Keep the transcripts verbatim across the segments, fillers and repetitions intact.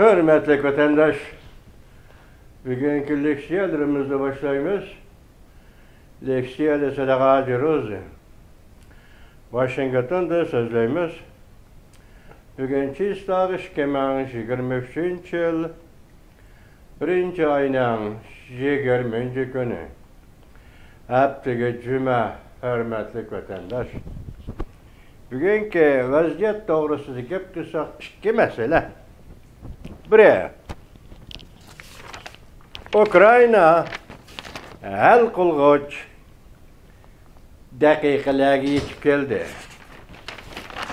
ھۆرمەتلىك ۋەتەنداش، بۈگۈنكى لېكسىيەلىرىمىزنى باشلايمىز. لېكسىيەدە سەدىقە ھاجى روزى. ۋاشىنگتوندا سۆزلەيمىز. بۈگۈن چىسلاغ ئىككى مىڭ يىگىرمە ئۈچىنچى يىل، بىرىنچى ئاينىڭ يىگىرمىنچى كۈنى. ھەپتىگە جۈمە، ھۆرمەتلىك ۋەتەنداش. بۈگۈنكى ۋەزىيەت توغرىسىدا گەپ قىلساق، ئىككى مەسىلە. بىرى، ئۇكرائىنا ھەل قىلغۇچ دەقىقىلەرگە يېتىپ كەلدى.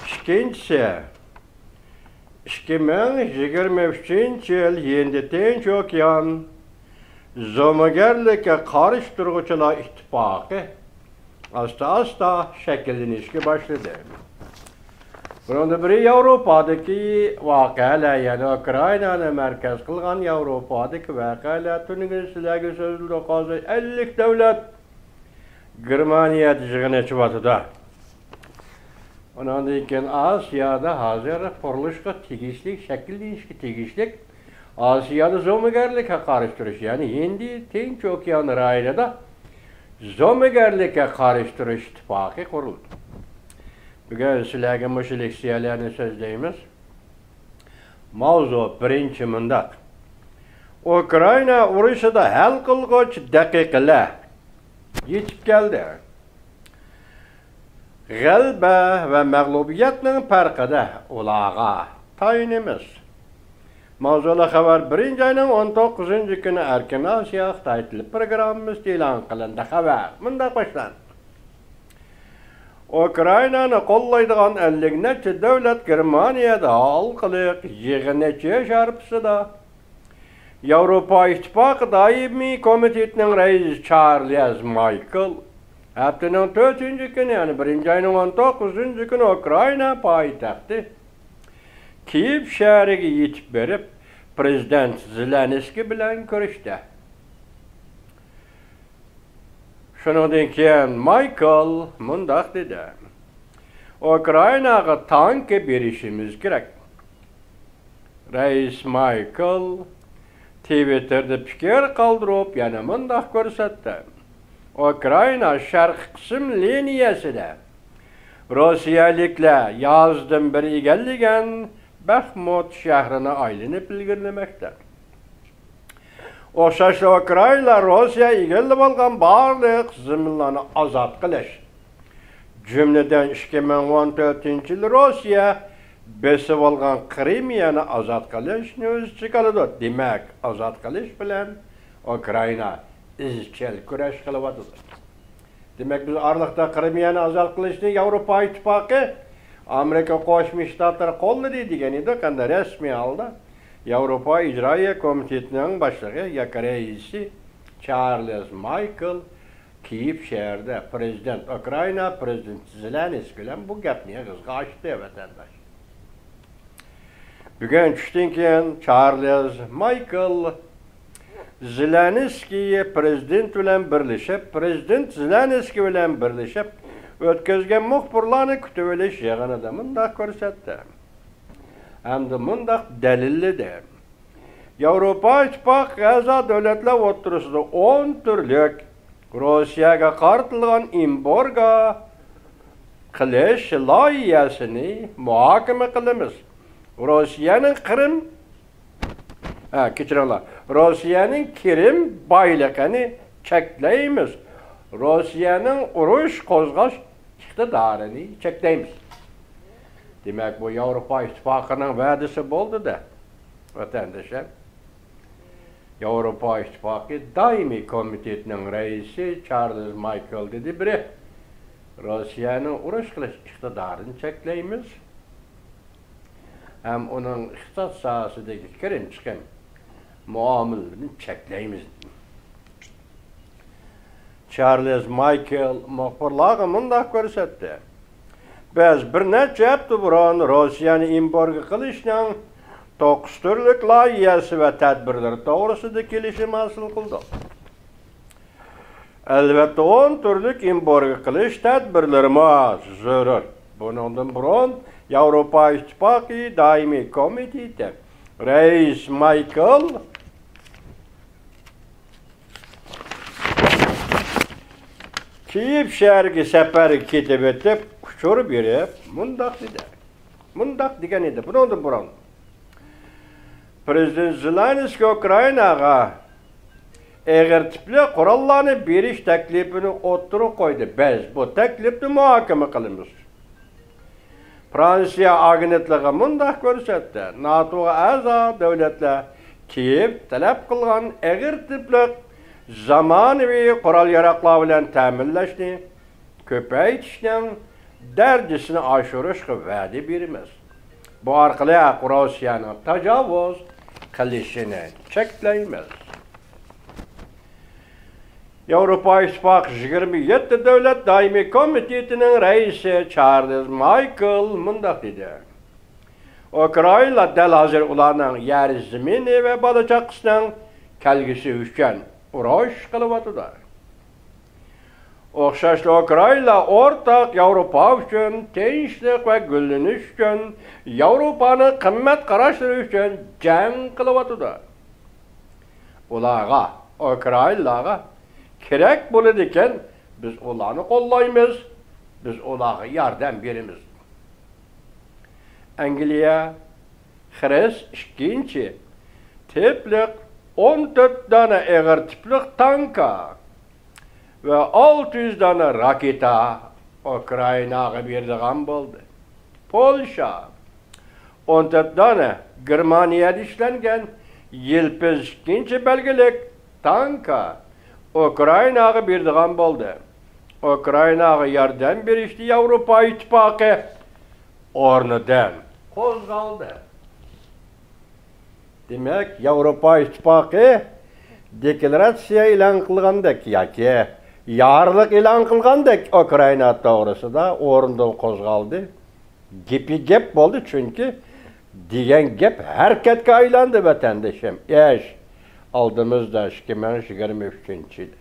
ئىككىنچىسى، ئىككى مىڭ يىگىرمە ئۈچىنچى يىل ھىندى تىنچ ئوكيان زومىگەرلىككە قارشى تۇرغۇچىلار ئىتتىپاقى ئاستا-ئاستا شەكىللىنىشكە باشلىدى. بۇنىڭدا بىرى ياۋروپادىكى ۋەقەلەر، يەنى ئۇكرائىنانى مەركەز قىلغان ياۋروپادىكى ۋەقەلەر. تۈنۈگۈن سىلەرگە سۆزلىدۇق، ھازىر ئەللىك دۆلەت گېرمانىيەدە يىغىن ئېچىۋاتىدۇ. ئۇنىڭدىن كېيىن ئاسىيادا ھازىر قۇرۇلۇشقا تېگىشلىك، شەكىللىنىشكە تېگىشلىك ئاسىيادا زومىگەرلىككە قارشى تۇرۇش، يەنى ھىندى تىنچ ئوكيان رايونىدا زومىگەرلىككە قارشى تۇرۇش ئىتتىپاقى قۇرۇلدى. بۈگۈن سىلەرگە مۇشۇ لېكسىيەلەرنى سۆزلەيمىز. ماۋزۇ بىرىنچى مۇنداق. ئۇكرائىنا ئۇرۇشىدا ھەل قىلغۇچ دەقىقىلەر يېتىپ كەلدى. غەلىبە ۋە مەغلۇبىيەتنىڭ پەرقىدە ئۇلارغا تايىنىمىز. ماۋزۇلۇق خەۋەر، بىرىنچى ئاينىڭ ئون توققۇزىنچى كۈنى ئەركىن ئاسىيا خىتاي تىلى پروگراممىمىزدا ئېلان قىلىندى. خەۋەر مۇنداق باشلاندى. ئۇكرائىنانى قوللايدىغان ئەللىك نەچچە دۆلەت گېرمانىيەدە ھالقىلىق يىغىن ئېچىش ھارپىسىدا ياۋروپا ئىتتىپاقى دائىمىي كومىتېتىنىڭ رەئىسى چارلز مايكل ھەپتىنىڭ تۆتىنچى كۈنى، يەنى بىرىنچى ئاينىڭ ئون توققۇزىنچى كۈنى ئۇكرائىنا پايتەختى كىيېف شەھىرىگە يېتىپ بېرىپ، پىرېزىدېنت زېلېنسكىي بىلەن كۆرۈشتى. شۇنىڭدىن كېيىن مايكل مۇنداق دېدى: «ئۇكرائىناغا تانكا بېرىشىمىز كېرەك.» رەئىس مايكل تىۋىتتېردا پىكىر قالدۇرۇپ يەنە مۇنداق كۆرسەتتى: «ئۇكرائىنا شەرقىي قىسىم لىنىيەسىدە روسىيەلىكلەر يازدىن بېرى ئىگىلىگەن بەخمۇت شەھىرىنى ئايلىنىپ ئىلگىرىلىمەكتە.» ئوخشاشلا ئۇكرائىنالار روسىيە ئىگىلىۋالغان بارلىق زېمىنلارنى ئازاد قىلىش، جۈملىدىن ئىككى مىڭ ئون تۆتىنچى يىلى روسىيە بېسىۋالغان قىرىمىيەنى ئازاد قىلىشنى ئۆز ئىچىگە ئالىدۇ. دېمەك، ئازاد قىلىش بىلەن ئۇكرائىنا ئىزچىل كۈرەش قىلىۋاتىدۇ. دېمەك، بىز ئارىلىقتا قىرىمىيەنى ئازاد قىلىشنى ياۋروپا ئىتتىپاقى، ئامېرىكا قوشما شتاتلىرى قوللىدى دېگەن ئىدۇق. ئەمدى رەسمىي ھالدا ياۋروپا ئىجرائىيە كومىتېتىنىڭ باشلىقى ياكى رەئىسى چارلز مايكل كىيېف شەھىرىدە پىرېزىدېنت، ئۇكرائىنا پىرېزىدېنتى زېلېنسكىي بىلەن بۇ گەپنى ئېغىزغا ئاچتى، ۋەتەنداش. بۈگۈن چۈشتىن كېيىن چارلز مايكل زېلېنسكىي پىرېزىدېنت بىلەن بىرلىشىپ، پىرېزىدېنت زېلېنسكىي بىلەن بىرلىشىپ ئۆتكۈزگەن مۇخبىرلارنى كۈتۈۋېلىش يىغىنىدا مۇنداق كۆرسەتتى ھەمدە مۇنداق دەلىللىدى: ياۋروپا ئىتتىپاقى ئەزا دۆلەتلەر ئوتتۇرىسىدا ئون تۈرلۈك روسىيەگە قارىتىلغان ئېمبارگو قىلىش لايىھەسىنى مۇھاكىمە قىلىمىز. روسىيەنىڭ قىرىم، ھە، كەچۈرۈڭلار، روسىيەنىڭ كىرىم بايلىقىنى چەكلەيمىز. روسىيەنىڭ ئۇرۇش قوزغاش ئىقتىدارىنى چەكلەيمىز. دېمەك، بۇ ياۋروپا ئىتتىپاقىنىڭ ۋەدىسى بولدى-دە، ۋەتەندىشىم. ياۋروپا ئىتتىپاقى دائىمىي كومىتېتىنىڭ رەئىسى چارلز مايكل دېدى بىرى، روسىيەنىڭ ئۇرۇش قىلىش ئىقتىدارىنى چەكلەيمىز ھەم ئۇنىڭ ئىقتىساد ساھەسىدىكى كىرىم چىقىم مۇئامىلىلىرىنى چەكلەيمىز. چارلز مايكل مۇخبىرلارغا مۇنداق كۆرسەتتى: بىز بىر نەچچە ھەپتە بۇرۇن روسىيەنى ئېمبارگو قىلىشنىڭ توققۇز تۈرلۈك لايىھەسى ۋە تەدبىرلىرى توغرىسىدا كېلىشىم ھاسىل قىلدۇق. ئەلۋەتتە، ئون تۈرلۈك ئېمبارگو قىلىش تەدبىرلىرىمۇ زۆرۈر. بۇنىڭدىن بۇرۇن ياۋروپا ئىتتىپاقى دائىمىي كومىتېتى رەئىس مايكل كىيېف شەھىرىگە سەپەرگە كېتىۋېتىپ، ئۇچۇر بېرىپ، مۇنداق دېدى. مۇنداق دېگەن ئىدى بۇنىڭدىن بۇرۇن. پىرېزىدېنت زېلېنسكىي ئۇكرائىناغا ئېغىر تىپلىق قوراللارنى بېرىش تەكلىپىنى ئوتتۇرىغا قويدى. بىز بۇ تەكلىپنى مۇھاكىمە قىلىمىز. فرانسىيە ئاگېنتلىقى مۇنداق كۆرسەتتى: ناتوغا ئەزا دۆلەتلەر كىيېۋ تەلەپ قىلغان ئېغىر تىپلىق زامانىۋى قورال-ياراغلار بىلەن تەمىنلەشنى كۆپەيتىشنىڭ دەرىجىسىنى ئاشۇرۇشقا ۋەدە بېرىمىز. بۇ ئارقىلىق رۇسىيەنىڭ تاجاۋۇز قىلىشىنى چەكلەيمىز. ياۋروپا ئىتتىپاقى يىگىرمە يەتتە دۆلەت دائىمىي كومىتېتىنىڭ رەئىسى چارلز مايكل مۇنداق دېدى: ئۇكرائىنلار دەل ھازىر ئۇلارنىڭ يەر زېمىنى ۋە بالا-چاقىسىنىڭ كەلگۈسى ئۈچۈن ئۇرۇش قىلىۋاتىدۇ. ئوخشاشلا ئۇكرائىنلار ئورتاق ياۋروپا ئۈچۈن، تىنچلىق ۋە گۈللىنىش ئۈچۈن، ياۋروپانىڭ قىممەت قاراشلىرى ئۈچۈن جەڭ قىلىۋاتىدۇ. ئۇلارغا، ئۇكرائىنلارغا كېرەك بولىدىكەن، بىز ئۇلارنى قوللايمىز، بىز ئۇلارغا ياردەم بېرىمىز. ئەنگلىيە خرىس ئىككىنچى تىپلىق ئون تۆت دانە ئېغىر تىپلىق تانكا ۋە ئالتە يۈز دانە راكېتا ئۇكرائىناغا بېرىدىغان بولدى. پولشا ئون تۆت دانە گېرمانىيەدە ئىشلەنگەن يىلپىز ئىككىنچى بەلگىلىك تانكا ئۇكرائىناغا بېرىدىغان بولدى. ئۇكرائىناغا ياردەم بېرىشتە ياۋروپا ئىتتىپاقى ئورنىدىن قوزغالدى. دېمەك، ياۋروپا ئىتتىپاقى دېكلاراتسىيە ئېلان قىلغاندەك ياكى يارلىق ئېلان قىلغاندەك ئۇكرائىنا توغرىسىدا ئورنىدىن قوزغالدى. گېپى گەپ بولدى، چۈنكى دېگەن گەپ ھەرىكەتكە ئايلاندى، ۋەتەندىشىم. ئىش ئالدىمىزدا ئىككى مىڭ يىگىرمە ئۈچىنچى يىل.